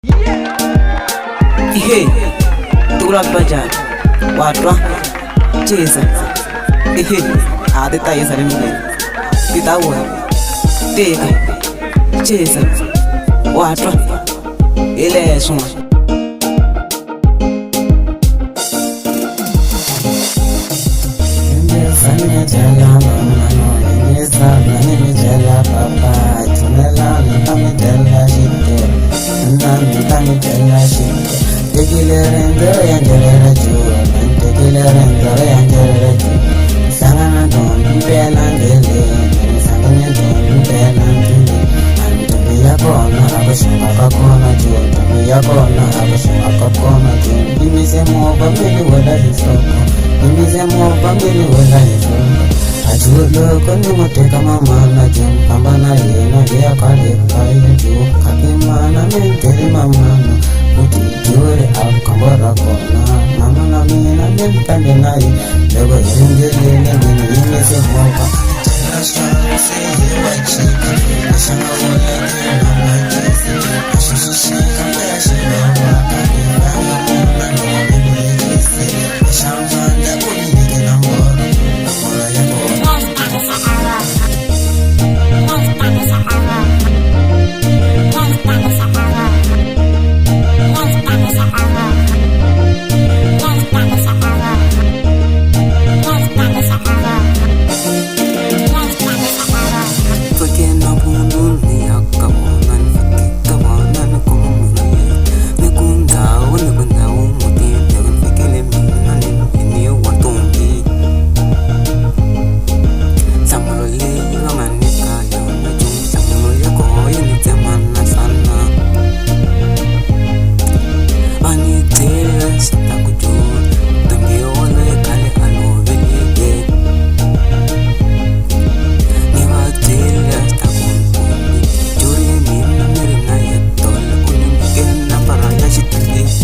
Ihe tikula njhani wa twa cisa ihe a ti ta yisa le milenge ti ta wena tika cisa wa twa hi leswo n'wana. Tekile riendzo ro ya ndlela Joni, tekile riendzo ro ya ndlela Joni. Hlangana ntombi mpela ndleleni, hlangana ntombi mpela ndleleni. Ntombi ya kona a ku xava ka kona Joni, ntombi ya kona a ku xava ka kona Joni. Yimise movha mi ni wela hi nhloko, yimise movha mi ni wela hi nhloko. Loko ni n'wi teka mamana Joni, famba na yena hi ya kwale kaya Joni. Khatimana mi byeli mamana ku Joni a khombo ra kona. Mama na mina mi fambi na ye loko hi ri ndleleni mi ni yimise movha. Pfuke nampundzu ni ya ka vona ni fike ka vona ni kuma munhu ni ku ndhawu ni ku ndhawu mutini loko ni fikile mina ni ni wa ntombi. Nhlamulo leyi va nga nyika yona Joni, nhlamulo ya koho yi ni tsema na nhlana. Va ni byele leswaku Joni ntombi yoloye khale a lovile. Ni va byele leswaku ntombi Joni mina ni ri na ye tolo u ni nyike nambara ya xitangeni.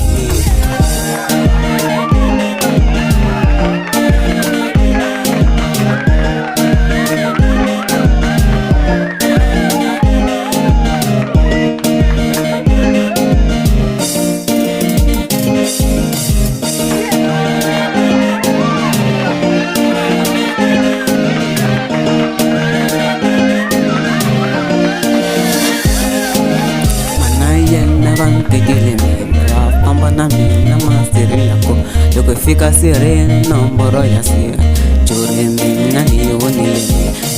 Mana yena va ni tekile mina va famba na mina masirheni ko loko hi fika sirheni nomboro ya sirha Joni mina ni yi vonile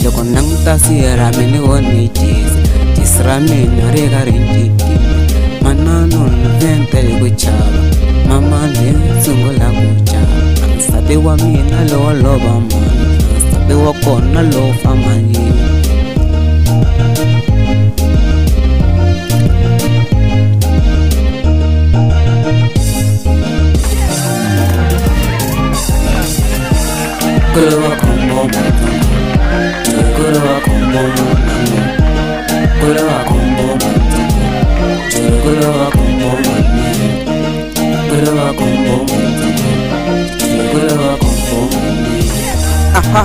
loko ni languta sirha mi ni vone jesi jesi ra mina ri ka ri cincile manana ni vente hi ku chava mama ni sungula ku chava nsati wa mina lowo lova mhani nsati wa kona lowo famba yini. Kuluwa khombo matsongo, kuluwa khombo mama, kuluwa khombo matsongo, kuluwa khombo mami, kuluwa khombo matsongo, kuluwa khombo mami. Aha,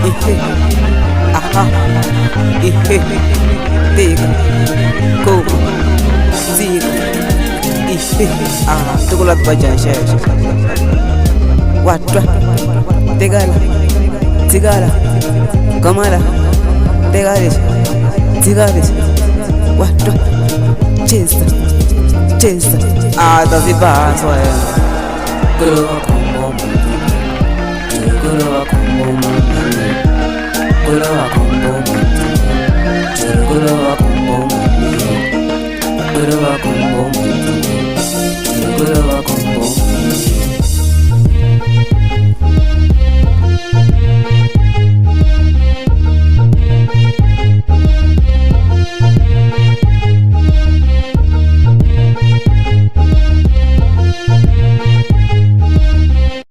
ihe, aha, ihe, tika, koma, tika, ihe, aha, tikula tiba xexo. Wa twa, tekala, tsikala, kamala, teka lexi, tshika lexi, wa twa, chesa, chesa, a ta swi ba hansi wa yena. Kuluwa khombo matsongo, kuluwa khombo mami, kuluwa khombo matsongo, kuluwa khombo mami, kuluwa khombo matsongo, kuluwa.